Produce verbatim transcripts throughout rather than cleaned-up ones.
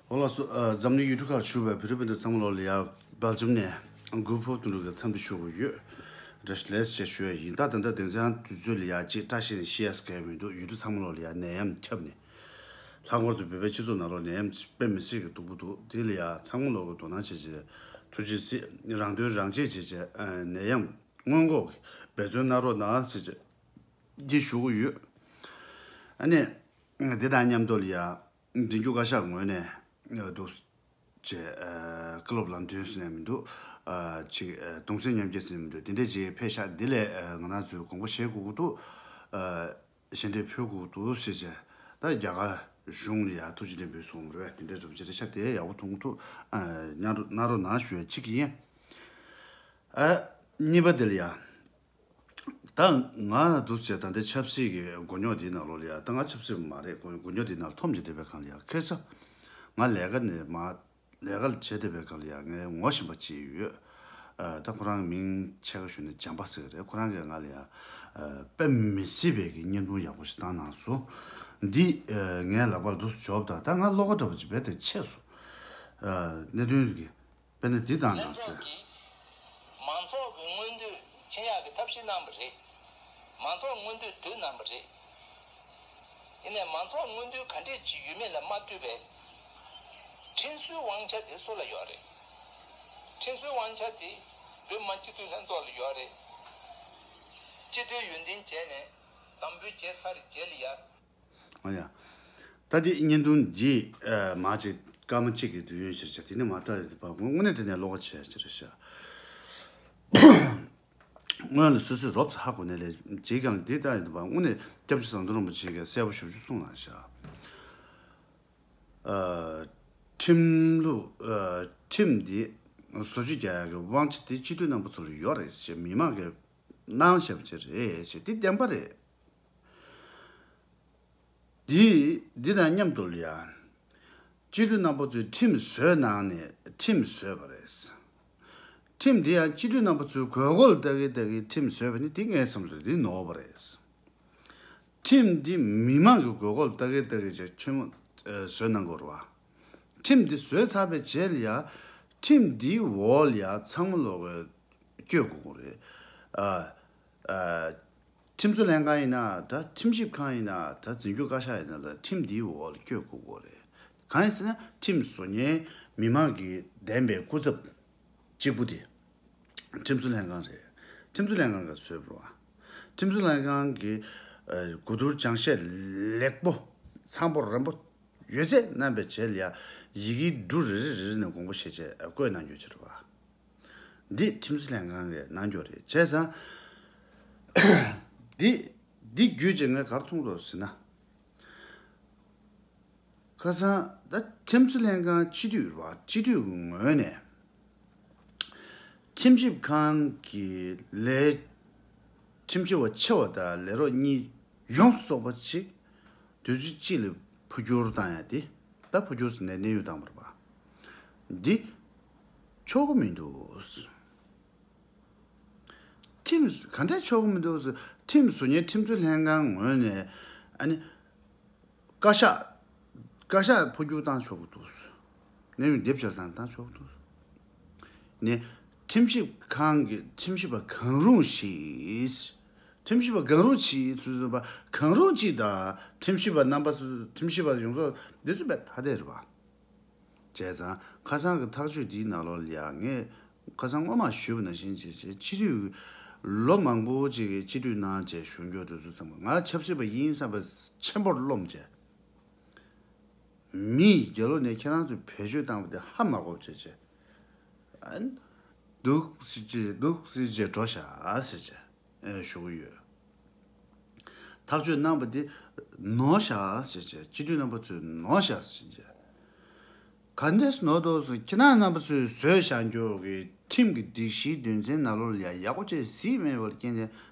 འོ་ལགས་སོ། ཨ། འཛམ་གླིང་ཡུལ་གྲུ་ཁག་བཞུགས་པའི་བོད་རིགས་སྤུན་ཟླ་ཚང་མ་ལོ་ལ་ཡ། སྦེལ་ཇམ་ནས་གུས་ཕུར་དོན་གྲུབ་ཀྱི་འཚམས་འདྲི་ཞུ་དགོས་ཡོད། བཀྲ་ཤིས་བདེ་ལེགས་ཞེས་ཞུ་ཡ་ཡིན། ད་ད་ལྟ་དེང་སང་དུས་ཚོད་ལ་ཡ་གཅིག་བཀྲ་ཤིས་ནས་ཤི་ཡ་སྐལ་མི་འདུག་ཡུལ་གྲུ་ཚང་མ་ལོ་ལ་ཡ་ནད་ཡམས་ཁྱབ་ནས། ལྷག་པར་དུ་བོད་པའི་སྤྱི་ཚོགས་ནང་ལོགས་ནད་ཡམས་དཔེ་མི་སྲིད་ཀྱི་སྡུག་པོ་འདུག་དེ་ལ་ཡ་ཚང་མ་ལོ་གི་དོ་སྣང་བྱེད་བྱེད། ཐུགས་རྗེ་གཟིགས། རང་དོན་རང་གཅེས་བྱེད་བྱེད། ཨ། ནད་ཡམས་སྔོན་འགོག་གི་འབད་བརྩོན་གནང་རོགས་གནང་ཟེར་བྱས་འདི་ཞུ་གི་ཡོད། ཨ་ནི་འདི་དང་མཉམ་དུ་ལ་ཡ། འཛིན་སྐྱོང་བཀའ་ཤག་ངོས་ནས་འདུག་ཅེས། ཨ། བཀའ་སློབ་ལམ་སྟོན་ཟེར་ནས་མི་འདུག་ཨ། ཅིག་ཨ། གདུང་སེམས་མཉམ་སྐྱེད་ཟེར་ནས་མི་འདུག་དེ་འདྲས་ཅིག་ཕེབས་ཤག་འདི་ལས། ཨ། ང་རང་ཚོས་དགོངས་པ་བཞེས་དགོས་ཀྱི་འདུག་ཨ། ཞལ་འདེབས་ཕུལ་དགོས་ཀྱི་འདུག་ཟེར་བྱས། ད་རྒྱ་གར་གཞུང་ལ་ཡ་ཐུགས་རྗེ་ཆེ་ལན་འབུལ་སོང་རེད། དེ་འདྲས་རུབ་ཅིག་རེད་ཤག་དེ་ཡག་པོ་མཐོང་གི་འདུག་ཨ། མཉམ་དུ་གནང་རོགས་གནང་ཞུ་ཡ་གཅིག་ཡིན། ཨ། གཉིས་པ་དེ་ལ་ཡ། ད་ང་འདུག་ཟེར། ད་ལྟའི་ཆབ་སྲིད་ཀྱི་མགོ་རྙོག་འདིའི་ནང་ལོགས་ལ་ཡ། ད་ང་ཆབ་སྲིད་མ་རེད། མགོ་མགོ་རྙོག་འདིའི་ནང་ལ་འཐོམ་བྱས་བསྡད་པའི་སྒང་ལ་ཡ། ཁ་སང་ང་ལས་ཀ་ནས་མར་ལས་ཀ་བྱས་བསྡད་པའི་སྒང་ལ་ཡ། ངའི་ངོ་ཤེས་པ་ཅིག་ཡོད། ཨ། ད་ཁོ་རང་མིང་ཕྱེད་ཀ་ཞུས་ན་བྱམས་པ་ཟེར་གི་རེད། ཁོ་རང་གིས་ང་ལ་ཡ། ཨ། དཔེ་མི་སྲིད་པའི་གི་བརྙན་ཐུང་ཡག་པོ་ཞིག་བཏང་གནང་སོང་། འདི། ཨ། ངའི་ལག་པར་འདུག་འབྱོར་བ་དང་། ད་ང་བློ་ཁ་འདྲ་པོ་ཅིག་རྦད་དེ་ཆད་སོང་། ཨ། གནད་དོན་གི། དཔེར་ན་འདི་དང་ལྷན་ནང་ཚོགས་སོ། ཀྱིས་མང་ཚོགས་ཀྱི་མངོན་འདོད་འཆིང་ཡག་གི་ཐབས་ཤེས་གནང་བ་རེད། མང་ཚོགས་མངོན་འདོད་བསྡུས་གནང་བ་རེད། ཡིན་ནའི་མང་ཚོགས་མངོན་འདོད་ག་འདྲས་ཅིག་ཡོད་མེད་ལ་མ་ལྟོས་པའི་ཁྲིམས་སྲོལ་དབང་ཆ་དེ་སུ་ལ་ཡོད་རེད། ཁྲིམས་སྲོལ་དབང་ཆ་དེ་བོད་མི་མང་སྤྱི་འཐུས་ལྷན་ཚོགས་ལ་ཡོད་རེད། སྤྱི་འཐུས་ཡོན་ཏན་བྱས་ནས་དམ་འབུལ་བྱས་ཚར་རྗེས་ལ་ཡ། ཨ་ཡ། ད་འདི་བརྙན་ཐུང་འདི། ཨ། མ་ཅིག་སྐར་མ་གཅིག་གི་དུས་ཡུན་ཕྱིར་བྱ། དེ་ནས་མ་ལྟ་ཡོད་པ་དངོས་གནས་དྲང་གནས་བློ་ཁ་ཕྱེ་ཕྱིར་བྱ། སྔོན་ལ་སོ་སོས་རོབ་ཙམ་ཧ་གོ་ནས་ལས་བྱེད་ཀྱང་འདི་ལྟ་ཡོད་པ་དངོས་གནས་སྐྱབས་རྗེ་ཟམ་གདོང་རིན་པོ་ཆེ་གིས་གསལ་པོ་ཞེ་པོ་ཅིག་གསུངས་གནང་ཤག་ཨ། ཁྲིམས་ལུགས། ཨ། ཁྲིམས་འདི་བཟོ་བཅོས་རྒྱག་ཡག་གི་དབང་ཆ་དེ་སྤྱི་འཐུས་རྣམ་པ་ཚོ་ལ་ཡོད་རེད་ཅེས། མི་མང་གིས་གནང་བཞག་པ་ཅིག་རེད་ཅེས། དེ་བདེན་པ་རེད། འདི་འདི་དང་མཉམ་དུ་ལ་ཡ། སྤྱི་འཐུས་རྣམ་པ་ཚོས་ཁྲིམས་བཟོས་གནང་ནས་ཁྲིམས་བཟོས་པ་རེད། ཁྲིམས་འདི་ཡང་སྤྱི་འཐུས་རྣམ་པ་ཚོའི་དགོས་མཁོ་ལ་ལྟ་གི་ལྟ་གི་ཁྲིམས་བཟོས་པ་ནི་འདི་ངའི་བསམ་བློ་འདི་ནོར་བ་རེད། ཁྲིམས་འདི་མི་མང་གི་དགོས་མཁོ་ལ་ལྟ་གི་ལྟ་གི་བྱས་ཁྲིམས་བཟོས་གནང་དགོས་རེད་བ། ཁྲིམས་འདི་བཟོས་ཚར་བའི་རྗེས་ལ་ཡ། ཁྲིམས་འདིའི་འོག་ལ་ཡ་ཚང་མ་ལོག་གི་བསྐྱོད་དགོས་རེད། ཨ། ཨ། ཁྲིམས་བཟོ་ལྷན་ཁང་ཡིན་ན་འདྲ། ཁྲིམས་ཞིབ་ཁང་ཡིན་ན་འདྲ། འཛིན་སྐྱོང་བཀའ་ཤག་ཡིན་ན་འདྲ། ཁྲིམས་འདིའི་འོག་ལ་བསྐྱོད་དགོས་ཀྱི་རེད། གང་ཡིན་ཟེར་ན་ཁྲིམས་བཟོ་མཁན་མི་མང་གི་འདེམས་པའི་སྐུ་ཚབ་གཅིག་པུ་དེ་ཁྲིམས་བཟོ་ལྷན་ཁང་རེད། ཁྲིམས་བཟོ་ལྷན་ཁང་གིས་བཟོས་པ་རེད་བ། ཁྲིམས་བཟོ་ལྷན་ཁང་གིས། ཨ། གོ་བསྡུར་སྦྱང་བཤད་ལེགས་པོ་འཚམ་པོ་རན་པོ་ཡོད་ཚད་གནང་བའི་རྗེས་ལ་ཡ། ཡི་གེ་འབྲུ་རེ་རེ་རེ་རེ་ནས་དགོངས་པ་བཞེས་བྱས་བཀོད་གནང་རྒྱུ་ཅིག་རེད་བ། འདི་ཁྲིམས་བཟོ་ལྷན་ཁང་གིས་གནང་རྒྱུ་རེད། བྱས་ཙང་། འདི་འདི་བརྒྱུད་བྱས་ངས་ག་རེ་མཐོང་འདུག་ཟེར་ན། ཁ་སང་ད་ཁྲིམས་བཟོ་ལྷན་ཁང་སྤྱི་འཐུས་རེད་བ། སྤྱི་འཐུས་ཀྱི་ངོས་ནས་ཁྲིམས་ཞིབ་ཁང་གི་ལས། ཁྲིམས་ཞིབ་པ་ཆེ་བ་དང་ལས་རོགས་གཉིས་ཡོངས་སུ་རྫོགས་པ་ཅིག་དུས་ཚོད་གཅིག་ལ་འཕོ་འགྱུར་བཏང་ཡ་དེ། ད་འཕོ་འགྱུར་ཟེར་ནས་གནས་དབྱུང་བཏང་བ་རེད་བ། འདི་ཆོག་གི་མི་འདུག་ཁྲིམས་ག་འདྲས་ཆོག་གི་མི་འདུག་ཟེར། ཁྲིམས་བཟོ་མཁན་ཁྲིམས་བཟོ་ལྷན་ཁང་ངོས་ནས་ཨ་ནི་བཀའ་ཤག་བཀའ་ཤག་འཕོ་འགྱུར་བཏང་ཆོག་གི་འདུག་ཟེར། གནས་དབྱུང་དེབ་སྦྱར་བཏང་བཏང་ཆོག་གི་འདུག་ཟེར། ནས་ཁྲིམས་ཞིབ་ཁང་གི་ཁྲིམས་ཞིབ་པ་གང་རུང་ཞིག་ཁྲིམས་ཞིབ་པ་གང་རུང་ཞིག་ཚུལ་བཟུང་བ་གང་རུང་ཅིག་དང་ཁྲིམས་ཞིབ་པ་རྣམ་པ་སུ། ཁྲིམས་ཞིབ་པ་ཡོངས་རྫོགས་འདི་ཚོ་དཔེ་ཐ་དད་རེད་བ། བྱས་ཙང་ཁ་སང་གི་ཐག་གཅོད་འདིའི་ནང་ལོགས་ལ་ཡང་ངས་ཁ་སང་སྔོན་མ་ཞུས་པ་ནང་བཞིན་བྱས་བྱས་སྤྱི་འཐུས་ལོ་མང་པོ་ཅིག་གི་སྤྱི་འཐུས་གནང་བྱས་གཞོན་སྐྱོང་དེ་ཚོ་ཚང་མ་ང་ཆབ་སྲིད་པ་ཡིན་བསམ་པ་ཆེན་པོར་རློམ་བྱས། མི་ཡི་རྒྱལ་ལོ་ནས་ཁྱེད་རང་ཚོས་བེད་སྤྱོད་བཏང་བ་དེ་ཧ་མ་གོ་བྱས་བྱས། ཨ། འདུག་ཟེར་བྱས་འདུག་ཟེར་བྱས་འགྲོ་ཤག་ཟེར་བྱས། ཨེ། ཞུ་གི་ཡོད། ཐག་གཅོད་གནང་བ་དེ་ནོར་ཤག་ཟེར་བྱས། སྤྱི་འཐུས་རྣམ་པ་ཚོས་ནོར་ཤག་ཟེར་བྱས། ག་འདྲས་ནོར་འདུག་ཟེར། ཁྱེད་རང་རྣམ་པ་ཚོས་བཟོས་བཞག་རྒྱུ་གི་ཁྲིམས་ཀྱི་སྒྲིག་གཞིའི་དོན་ཚན་ནང་ལོགས་ལ་ཡ་ཡག་པོ་བྱས་གཟིགས་མེད་པར་རྐྱེན་དེ་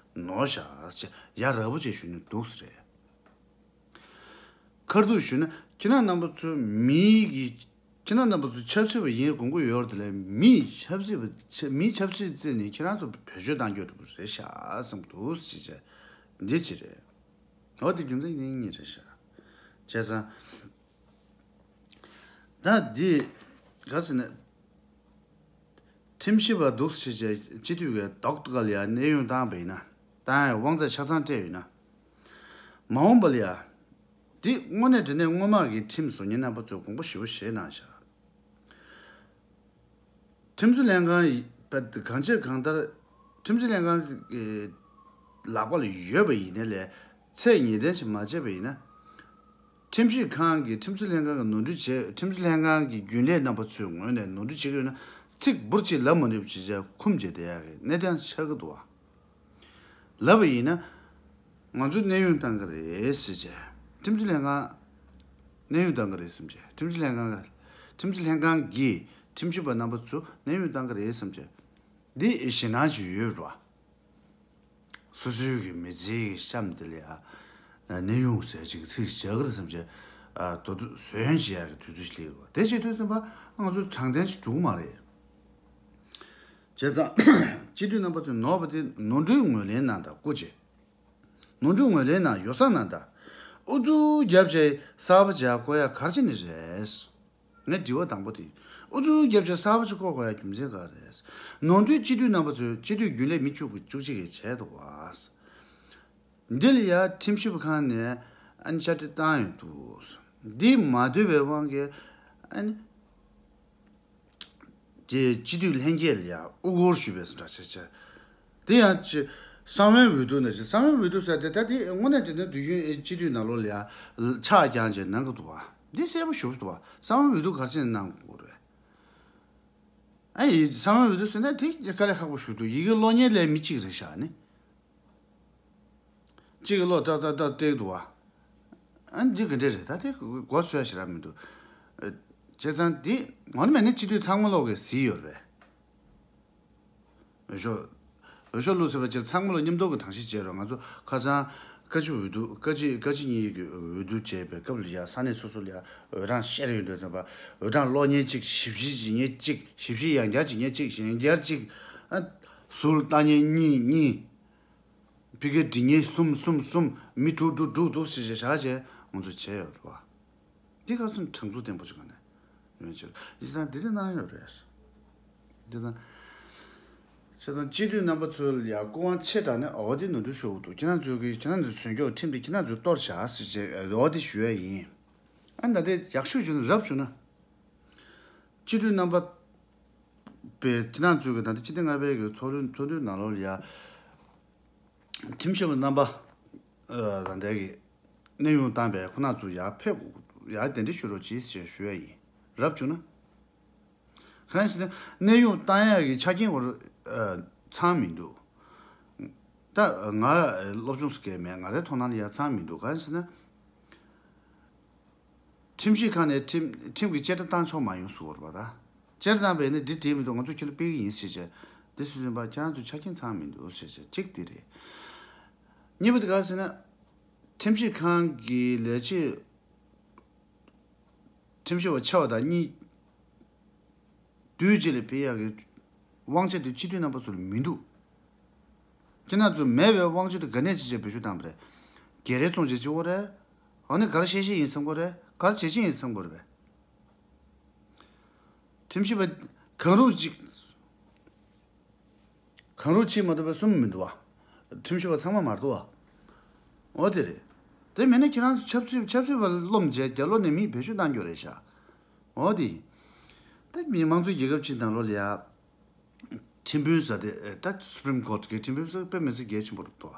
ནོར་ཤག་ཟེར་བྱས། ཡ་རབས་པོ་བྱས་ཞུས་ན་འདུག་ཟེར། ཁ་ཐུག་ཞུས་ན་ཁྱེད་རང་རྣམ་པ་ཚོ་མིའི་གི། ཁྱེད་རང་རྣམ་པ་ཚོ་ཆབ་སྲིད་པ་ཡིན་དགོངས་ཀྱི་ཡོད་རེད་དེ་ལས། མིའི་ཆབ་སྲིད་པ་ཆ། མིའི་ཆབ་སྲིད་བརྩིས་ནས་ཁྱེད་རང་ཚོ་བེད་སྤྱོད་གཏང་རྒྱུ་འདྲ་པོ་རེད་ཤག་བསམ་འདུག་ཟེར་བྱས། འདི་ཅི་རེད། འོ་དེ་རྒྱུ་མཚན་འདི་གཉིས་རེད་ཤག་བྱས་ཙང་། ད་འདི་ག་ཟེར་ན། ཁྲིམས་ཞིབ་པ་འདུག་ཟེར་བྱས་སྤྱི་འཐུས་ཀྱི་རྡོག་ཏུ་ག་ལ་ཡ་གནས་དབྱུང་བཏང་བ་ཡིན་ན། བཏང་ཡ་དབང་ཚད་ཆ་ཚང་སྤྲད་ཡོད་ན། མ་འོངས་པ་ལ་ཡ། འདི་དངོས་གནས་དྲང་གནས་སྔོན་མ་གི་ཁྲིམས་བཟོ་མཁན་རྣམ་པ་ཚོས་དགོངས་པ་ཞེ་པོ་བཞེས་གནང་བཞག་ཁྲིམས་བཟོ་ལྷན་ཁང་ཡི་གང་ཆེ་གང་ལྟར། ཁྲིམས་བཟོ་ལྷན་ཁང་གི་ལག་པ་ལ་ཡོད་པ་ཡིན་ན་ལས་ཚད་ངེས་གཏན་ཞིག་མ་བྱས་པ་ཡིན་ན། ཁྲིམས་ཞིབ་ཁང་གིས་ཁྲིམས་བཟོ་ལྷན་ཁང་གི་ནོར་འཁྲུལ་བྱས། ཁྲིམས་བཟོ་ལྷན་ཁང་གི་རྒྱུན་ལས་རྣམ་པ་ཚོའི་ངོས་ནས་ནོར་འཁྲུལ་བྱེད་ཀྱི་ཡོད་ན་ཚིག་འབུར་གཅིག་ལབ་མ་ནུས་པ་བྱས་བྱས་ཁུམ་བྱས་བསྡད་ཡག་གི་གནས་སྟངས་ཆགས་ཀྱི་འདུག་བ། ལབ་པ་ཡིན་ན། ང་ཚོས་གནས་དབྱུང་བཏང་གི་རེད་ཟེར་བྱས། ཁྲིམས་བཟོ་ལྷན་ཁང་། གནས་དབྱུང་བཏང་གི་རེད་བསམ་བྱས། ཁྲིམས་བཟོ་ལྷན་ཁང་། ཁྲིམས་བཟོ་ལྷན་ཁང་གིས་ཁྲིམས་ཞིབ་པ་རྣམ་པ་ཚོ་གནས་དབྱུང་བཏང་གི་རེད་བསམ་བྱས། འདི་ཞེད་སྣང་ཞིག་ཡོད་རེད་བ། སོ་སོའི་གི་མི་ཚེའི་གི་གཤམ་དེ་ལ་ཡ། གནས་དབྱུང་ཟེར་ཅིག་ཚིག་བཞག་གི་རེད་བསམ་བྱས། ཨ། དོ་དོ་ཟོན་བྱེད་ཡག་གི་དུས་ཚོད་ཞིག་སླེབས་ཡོད་རེད་བ། དེ་བྱེད་དུས་ཙམ་པ་ང་ཚོ་དྲང་བདེན་ཞིག་འགྲུབ་ཀྱི་མ་རེད། བྱས་ཙང་། སྤྱི་འཐུས་རྣམ་པ་ཚོས་ནོར་བ་དེ་ནོར་འཁྲུལ་ངོས་ལེན་གནང་དང་སྐུ་མཁྱེན། ནོར་འཁྲུལ་ངོས་ལེན་གནང་། ཡོ་བསྲང་གནང་དང་། ཨུ་ཚུགས་བརྒྱབ་བྱས་གསར་པ་ཅིག་བསྐོ་ཡ་ག་རེ་བྱས་ནས་རེད། ངའི་དྲི་བ་དང་པོ་དེ། ཨུ་ཚུགས་བརྒྱབ་བྱས་གསར་པ་ཅིག་བསྐོ་དགོས་ཡ་རྒྱུ་མཚན་ག་རེ་རེད། ནོར་འཁྲུལ་སྤྱི་འཐུས་རྣམ་པ་ཚོས་སྤྱི་འཐུས་རྒྱུན་ལས་མི་བཅུ་དགུ་བཅུ་གཅིག་གིས་བྱས་འདུག་བ། འདི་ལ་ཡ་ཁྲིམས་ཞིབ་ཁང་ནས་ཨ་ནི་བཅར་འདྲི་བཏང་ཡོད་འདུག་འདི་མ་འདོད་པའི་དབང་གིས་ཨ་ནི། དེ་སྤྱི་འཐུས་ལྷན་རྒྱས་ལ་ཡང་དབུ་སྐོར་ཞུས་པའི་འདྲ་ཆགས་ཆགས། དེ་ཡང་ཅི། གསང་བའི་འོས་བསྡུ་ན་ཅི། གསང་བའི་འོས་བསྡུ་ཟེར་དེ་ད་དེ་དངོས་གནས་དྲང་གནས་དུས་རྒྱུན་སྤྱི་འཐུས་ནང་ལོགས་ལ་ཡང་ཕྱག་བརྐྱངས་བྱས་གནང་གི་འདུག་བ། འདི་གསལ་པོ་ཞེ་པོ་འདུག་བ། གསང་བའི་འོས་བསྡུ་ག་རེ་བྱས་ནས་གནང་དགོས་རེད། ཨ་ཡི་གསང་བའི་འོས་བསྡུ་ཟེར་ན་དེ་དཀའ་ལས་ཁག་པོ་ཞེ་པོ་འདུག་ཡི་གེ་ཀློག་མཁན་ལས་མི་གཅིག་རེད་ཤག་ནི། གཅིག་གི་བློ་ཏག་ཏག་ཏག་སྟེར་འདུག་བ། ཨ་འདི་ག་འདྲས་རེད། ད་དེ་མགོ་ཚོས་ཞེ་དྲག་མི་འདུག་བྱས་ཙང་འདི་ངོ་མ་ནི་སྤྱི་འཐུས་ཚང་མ་ལོག་གིས་གཟིགས་ཡོད་རེད། འོས་ཤོག་འོས་ཤོག་བླུགས་ཟེར་བ་ཅིག་ཚང་མ་ལོག་མཉམ་དུ་གི་གྲངས་གཞི་བྱས་རོགས། ང་ཚོ་ཁ་སང་བཀའ་སྤྱི་འོས་བསྡུ་བཀའ་སྤྱི་བཀའ་སྤྱི་གཉིས་ཀྱི་འོས་བསྡུ་བྱས་པའི་སྐབས་ལ་ཡ་ས་གནས་སོ་སོ་ལ་ཡ་འོས་གྲངས་བཤེར་ཡོང་དུས་ཙམ་པ་འོས་གྲངས་ཀློག་མཁན་གཅིག་ཞིབ་བཤེར་བྱེད་མཁན་གཅིག་ཞིབ་བཤེར་ཡང་བསྐྱར་བྱེད་མཁན་གཅིག་གཞན་བསྐྱར་གཅིག་ཨ། ཟུར་ལྟ་མཁན་གཉིས་གཉིས། ཕི་ཀའི་འབྲི་མཁན་གསུམ་གསུམ་གསུམ། མི་དྲུག་དྲུག་དྲུག་འདུག་ཟེར་བྱས་བཞག་བྱས་ང་ཚོ་བྱས་ཡོད་རེད་བ། འདི་ཁ་སང་དྲང་ཚུགས་ལྡན་པོ་ཞིག་ག་ནས་ཡོད་ཕྱིར་ཡིན་ཙང་འདི་འདྲ་གནང་ཡོད་རེད། འདི་དང་། བྱས་ཙང་སྤྱི་འཐུས་རྣམ་པ་ཚོ་ལ་ཡང་སྐུ་དབང་ཆེ་དྲགས་ནས་འོ་འདི་ནོར་འཁྲུལ་ཤོར་འདུག་ཁྱེད་རང་ཚོའི་གི་ཁྱེད་རང་ཚོའི་ཟོན་སྐྱོག་ཁྲིམས་དེ་ཁྱེད་རང་ཚོས་གཏོར་བཞག་ཟེར་བྱས་འོ་འདི་ཞུ་ཡ་ཡིན། ཨ་ད་ལྟའི་ཡག་ཤོས་བྱུང་ན་རབ་བྱུང་ན། སྤྱི་འཐུས་རྣམ་པ། པའི་ཁྱེད་རང་ཚོའི་གི་ད་ལྟ་སྤྱི་ཟླ་ལྔ་པའི་གི་ཚོགས་འདུ་ཚོགས་འདུའི་ནང་ལོགས་ལ་ཡ། ཁྲིམས་ཞིབ་པ་རྣམ་པ། ཨ་ད་ལྟའི་གི་གནས་དབྱུང་བཏང་པའི་ཁོ་ན་ཚོ་ཡར་ཕེབས་དགོས། ཡར་གདན་འདྲེན་ཞུ་རོགས་གྱིས་ཞེས་ཞུ་ཡ་ཡིན། རབ་བྱུང་ན། གང་ཡིན་ཟེར་ན་གནས་དབྱུང་བཏང་ཡ་གི་ཆ་རྐྱེན་བར་ཨ་ཚང་མི་འདུག་ད་ང་སློབ་སྦྱོང་སུ་སྐད་མེད། ང་རའི་མཐོང་སྣང་ལ་ཡ་ཚང་མི་འདུག་གང་ཡིན་ཟེར་ན། ཁྲིམས་ཞིབ་ཁང་ནས་ཁྲིམས་ཁྲིམས་ཀྱི་བཅད་ཁྲ་བཏང་ཆོག་མ་ཡོང་ཟེར་བ་རེད་པ། ད་བཅད་ཁྲ་བཏང་པས་ནི་འདི་འགྲིག་མི་འདུག་ང་ཚོ་ཁྱེད་ལ་སྤེལ་གི་ཡིན་ཟེར་བྱས། འདི་སུ་ཟིན་པ་ཁྱེད་རང་ཚོ་ཆ་རྐྱེན་ཚང་མི་འདུག་ཟེར་བྱས་གཅིག་འདི་རེད། གཉིས་པ་དེ་ག་ཟེར་ན། ཁྲིམས་ཞིབ་ཁང་གི་ལས་བྱེད། ཁྲིམས་ཞིབ་པ་ཆེ་བ་དང་གཉིས། དུས་གཅིག་ལ་ཕེབས་ཡག་གི་དབང་ཆ་དེ་སྤྱི་འཐུས་རྣམ་པ་ཚོ་ལ་མི་འདུག་ཁྱེད་རང་ཚོ་མེད་པའི་དབང་ཆ་དེ་ག་ནས་ཅི་བྱས་བེད་སྤྱོད་བཏང་པ་རེད། རྒྱལ་རེ་བཙོང་བྱེད་ཅི་བོ་རེད། ཨ་ནི་ག་རེ་བཤད་བཤད་ཡིན་བསམ་གོ་རེད། ག་རེ་བྱེད་བྱེད་ཡིན་བསམ་གོ་རེད་པས། ཁྲིམས་ཞིབ་པ་གང་རུང་གཅིག་གང་རུང་གཅིག་མ་གཏོགས་པའི་གསུམ་མི་འདུག་བ། ཁྲིམས་ཞིབ་པ་ཚང་མ་མ་གཏོགས་བ། འོ་དེ་རེད། དེ་མིན་ན་ཁྱེད་རང་ཚོ་ཆབ་སྲིད་ཆབ་སྲིད་པ་རློམ་བྱས་རྒྱ་ལོ་ནས་མིས་བེད་སྤྱོད་གཏང་རྒྱུ་རེད་ཤག་འོ་དེ་ཡིན། ད་མི་མང་གཙོའི་རྒྱལ་ཁབ་ཅིག་ནང་ལོགས་ལ་ཡ། ཁྲིམས་དཔོན་ཟེར་དེ་ད་Supreme Court གི་ཁྲིམས་དཔོན་ཟེར་དཔེ་མི་སྲིད་གལ་ཆེན་པོ་རེད་འདུག་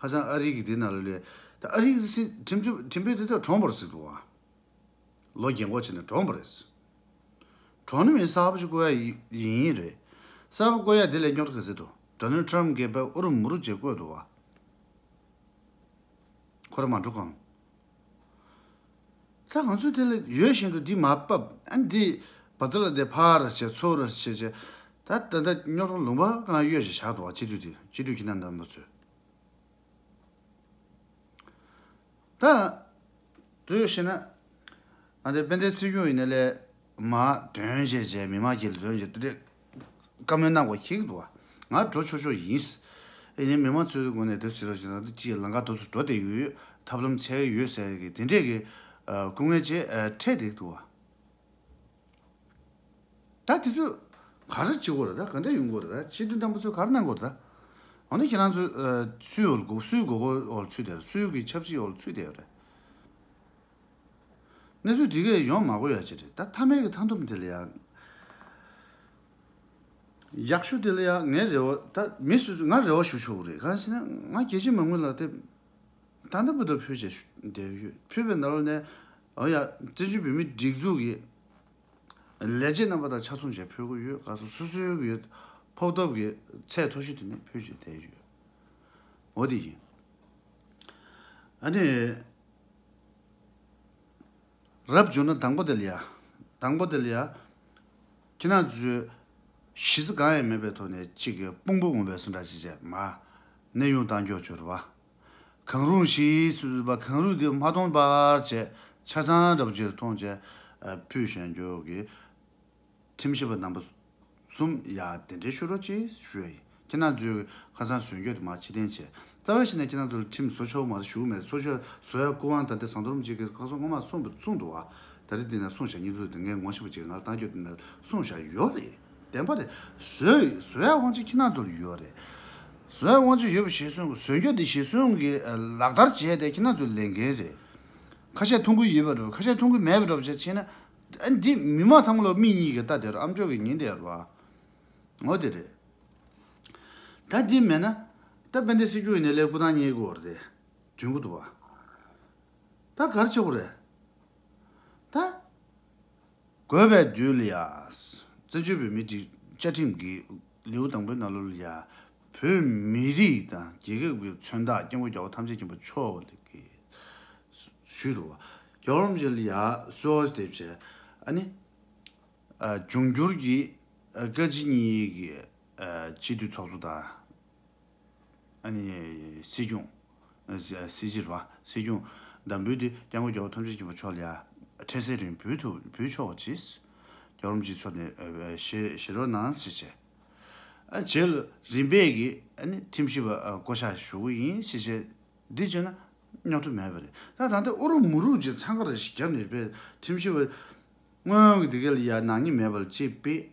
ཁ་སང་ཨ་རི་གི་དེ་ནང་ལ་ལས་ད་ཨ་རི་གི་སྲིད་ཁྲིམས་གཅོད་ཁྲིམས་དཔོན་དེ་ད་གྲོངས་པ་རེད་ཟེར་འདུག་བ། ལོ་རྒན་གོག་བྱས་ནས་གྲོངས་པ་རེད། གྲོངས་ནི་མིན་གསར་པ་ཞིག་བསྐོ་ཡ་ཡིན་ཡིན་རེད། གསར་པ་བསྐོ་ཡ་དེ་ལས་རྙོག་དྲ་ག་ཚོད་འདུག Donald Trump གིས་དཔེ་ཨུ་རུ་མུ་རུ་བྱས་བསྐོས་འདུག་བ། ཁོ་རང་མ་འགྲོ་གོང་། ད་ང་ཚོས་དེ་ལ་ཡོད་བཞིན་དུ་འདི་མ་ཕབ་ཨ་འདི་བ་ཙ་ལ་དེ་ཕར་བྱས་ཚུར་བྱས་བྱས། ད་ད་ལྟ་རྙོག་དྲ་ལུང་པ་གང་གཡོལ་བྱས་བཞག་འདུག་བ། སྤྱི་འཐུས་དེ་སྤྱི་འཐུས་ཁྱེད་རྣམ་པ་ཚོས། ད་དུ་ཡོད་ཤེ་ན། ཨ་འདི་དཔལ་ལྡན་སྲིད་སྐྱོང་ཡིན་ན་ལས་མ་དོན་བྱས་བྱས་མི་མང་གི་ལ་དོན་བྱས་དུ་རེ་བཀའ་མོལ་གནང་དགོས་ཁེག་འདུག་བ། ང་འགྲོ་ཆོག་ཆོག་ཡིན། ཨེ་ནི་མི་མང་ཚོའི་ངོས་ནས་དུ་ཟེར་རོགས་བྱས་ན་དུ་ཅིའི་ལམ་ཁ་དུ་སུ་འགྲོ་བསྡད་ཡོད་ཐབས་ལམ་འཚོལ་ཡོད་ཟེར་གི་དེ་འདྲས་གི་སྐུ་ངལ་ཆེ་འཕྲད་བསྡད་འདུག་བ། ད་དེ་ཚོས་ག་རེ་བྱེད་དགོས་རེད། ད་ག་འདྲ་ཡོང་དགོས་རེད། ད་སྤྱི་འཐུས་རྣམ་པ་ཚོས་ག་རེ་གནང་དགོས་རེད། ད་འོ་ན་ཁྱེད་རང་ཚོས་ཨ་སུའི་འོག་སྒོ་སུའི་མགོ་སྐོར་འོག་ཚུད་དེ་རེད། སུའི་གི་ཆབ་སྲིད་འོག་ཚུད་དེ་རེད། གནས་ཚུལ་དེ་གས་ཡོང་མ་དགོས་ཡ་ཅིག་རེད། ད་མཐའ་མའི་གི་མཐའ་སྡོམ་དེ་ལ་ཡ། ཡག་ཤོས་དེ་ལ་ཡ་ངའི་རེ་བ། ད་མི་སུ་ང་རེ་བ་ཞུ་ཆོག་གི་རེད། གང་ཟེར་ན་ང་རྒྱལ་གཅེས་མི་དངུལ་ལ་དེ་ད་ལྟ་བར་དུ་ཕུལ་བྱས་བསྡད་ཡོད། ཕུལ་བའི་ནང་ལོགས་ནས་འོ་ཡ་བཙན་བྱོལ་བོད་མིའི་སྒྲིག་འཛུགས་ཀྱི་ལས་བྱེད་རྣམ་པ་དང་ཆ་མཚུངས་བྱས་ཕུལ་གྱི་ཡོད། ག་སོ་སོ་སོའི་གི་ཕོགས་ཐོབ་ཀྱི་ཚད་མཐོ་ཤོས་དེ་ནས་ཕུལ་བྱས་བསྡད་ཡོད། འོ་དེ་ཡིན། ཨ་ནི། རབ་བྱུང་ན་དང་པོ་དེ་ལ་ཡ། དང་པོ་དེ་ལ་ཡ། ཁྱེད་རང་ཚོས་གཞི་རྩ་གང་ཡང་མེད་པའི་ཐོག་ནས་གཅིག་གི་དཔུང་པ་ངོམ་པའི་བཟོ་འདྲ་ཞིག་བྱས་མ། གནས་དབྱུང་བཏང་རྒྱུ་བྱོས་ར་བ། གང་རུང་ཞིག་སུ་བ་གང་རུང་དེ་མ་མཐོང་བར་བྱས་ཆ་ཚང་འདྲ་པོ་ཅིག་མཐོང་བྱས་ཕུལ་བཞིན་རྒྱུ་གི། ཁྲིམས་ཞིབ་པ་རྣམ་པ་གསུམ་ཡ་དེ་འདྲའི་ཤོད་རོགས་ཅེས་ཞུ་ཡ་ཡིན། ཁྱེད་རང་ཚོས་ཁ་སང་བཟོས་འགྱོད་དུ་མ་ཕྱི་བསྟན་བྱས། རྩ་བ་ཞིག་ནས་ཁྱེད་རང་ཚོ་ལ་ཁྲིམས་བཟོ་ཆོག་མ་རེད་ཞུ་གི་མེད། བཟོ་ཆོག་བཟོ་ཡ་སྐུ་དབང་ད་ལྟ་ཟམ་གདོང་རིན་པོ་ཆེ་གིས་ཁ་སང་སྔོན་མ་གསུངས་པ་གསུངས་འདུག་བ། ད་རེས་འདི་ན་གསུངས་བཞག་སྙིང་ཚོད་དེ་ངས་ངོ་ཤེས་པ་ཅིག་ང་ལ་བཏང་རྒྱུ་དེ་ན་གསུངས་བཞག་ཡོད་རེད། བདེན་པ་རེད། བཟོས་བཟོ་ཡ་དབང་ཆ་ཁྱེད་རང་ཚོ་ལ་ཡོད་རེད། བཟོ་ཡ་དབང་ཆ་ཡོད་པ་གཞིར་བཟུང་གི་བཟོ་འགྱོད་དེ་གཞིར་བཟུང་གི་ལག་བསྟར་བྱས་ཏེ་ཁྱེད་རང་ཚོའི་ལས་འགན་རེད། ཁ་ཤས་ཐོན་གི་ཡོད་པ་རེད། ཁ་ཤས་ཐོན་གི་མེད་པ་རེད་བྱས་བྱས་ན། ཨ་འདི་མི་མང་ཚང་མ་ལོ་མིག་གཉིས་ཀྱིས་ལྟ་དེར་ཨ་མཆོག་གིས་ཉིན་དེར་བ། ངོ་དེ་རེད། ད་འདི་མེད་ན། ད་དཔལ་ལྡན་སྲིད་སྐྱོང་ཡིན་ནའི་ལས་སྐུ་ཐང་རྙེད་དགོས་རེད། དེ་དོན་གུ་འདུག་བ། ད་ག་རེ་བྱེད་དགོས་རེད། ད། དགོས་པའི་དུས་ལ་ཡ། བཙན་བྱོལ་བོད་མིའི་བཅའ་ཁྲིམས་ཀྱི་ལེའུ་དང་པོའི་ནང་ལོགས་ལ་ཡ། བོད་མི་རིགས་དང་རྒྱལ་ཁབ་ཀྱི་མཚོན་རྟགས་སྐྱབས་མགོན་རྒྱལ་བ་ཐམས་ཅད་མཁྱེན་པ་མཆོག་ལ་གི་ཞུས་འདུག་བ། རྒྱལ་བ་རིན་པོ་ཆེ་ལ་ཡ་གསོལ་བ་འདེབས་བྱས། ཨ་ནི། ཨ་འབྱུང་འགྱུར་གྱི་ཨ་བཀའ་སྤྱི་གཉིས་ཀྱི་ཨ་སྤྱི་འཐུས་ཚོགས་གཙོ་དང་། ཨ་ནི་སྲིད་སྐྱོང་། ཨ་སྲིད་སྤྱི་རེད་བ། སྲིད་སྐྱོང་འདེམས་འབུལ་དེ་སྐྱབས་མགོན་རྒྱལ་བ་ཐམས་ཅད་མཁྱེན་པ་མཆོག་ལ་ཡ་འཕྲལ་སེལ་རིང་འབུལ་ཐུབ་འབུལ་ཆོག་པ་ཅིས། རྒྱལ་བ་རིན་པོ་ཆེ་མཆོག་ནས་ཨ་ཞེ་ཞེ་རོགས་གནང་ཞེས་བྱས། ཨ་རྗེས་ལ་རིམ་པས་ཀྱིས་ཨ་ནི་ཁྲིམས་ཞིབ་པ་ཨ་བསྐོ་བཞག་ཞུ་གི་ཡིན་ཞེས་བྱས། འདི་བྱས་ན་རྙོག་དྲ་མེད་པ་རེད། ད་ད་ལྟ་ཨུ་རུ་མུ་རུ་ཅིག་འཚང་ཁ་རེ་ཞིག་བརྒྱབ་ནས་པས་ཁྲིམས་ཞིབ་པ་སྔོན་གྱི་དེ་ག་ལ་ཡ་ནག་ཉེས་མེད་པ་ལ་ཅིག་ཕུད།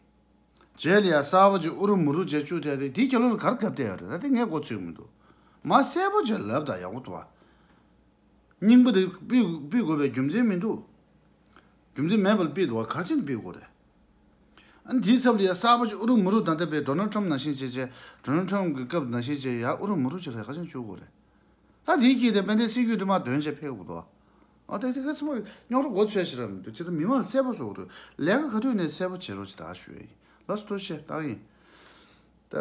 རྗེས་ལ་ཡ་གསར་པ་ཅིག་ཨུ་རུ་མུ་རུ་བྱས་བཅུག་བསྡད་དེ་དེའི་རྒྱབ་ལོགས་ལ་ག་རེ་བརྒྱབ་བསྡད་ཡོད་རེད། ད་དེ་ངས་མགོ་ཚོས་མི་འདུག་མ་གསལ་པོ་བྱས་ལབ་དང་ཡག་པོ་འདུག་བ། རྙིང་པ་དེ་ཕུད་ཕུད་དགོས་པའི་རྒྱུ་མཚན་མི་འདུག་རྒྱུ་མཚན་མེད་པར་ཕུད་འདུག་བ། ག་རེ་བྱས་ནས་ཕུད་དགོས་རེད། ཨ་ནི་དེའི་ཚབ་ལ་ཡ་གསར་པ་ཅིག་ཨུ་རུ་མུ་རུ་ད་ལྟ་པའི་ཌོ་ནལ་ཊམ་ནང་བཞིན་བྱས་བྱས། ཌོ་ནལ་ཊམ་གི་སྐབས་ནང་བཞིན་བྱས་ཡ་ཨུ་རུ་མུ་རུ་བྱས་ལ་ག་རེ་བྱས་ནས་བཅུག་དགོས་རེད། ད་དེའི་དཀྱིལ་དེ་དཔལ་ལྡན་སྲིད་སྐྱོང་དུ་མ་འདོན་བྱས་ཕེབས་དགོས་འདུག་ཨ་ད་དེ་ག་ཚོད་མ་རྙོག་དྲ་མགོ་ཚོས་ཞེ་དྲག་མི་འདུག་ཅི་ད་མི་མང་ལ་གསལ་པོ་བཟོ་དགོས་འདུག་ལས་ཀ་ག་དུས་ནས་གསལ་པོ་བྱེད་རོགས་ཅིག་ད་ཞུ་ཡ་ཡིན། ལགས་སོ་ཐུགས་རྗེ་ཆེ། ད་ཡིན། ད།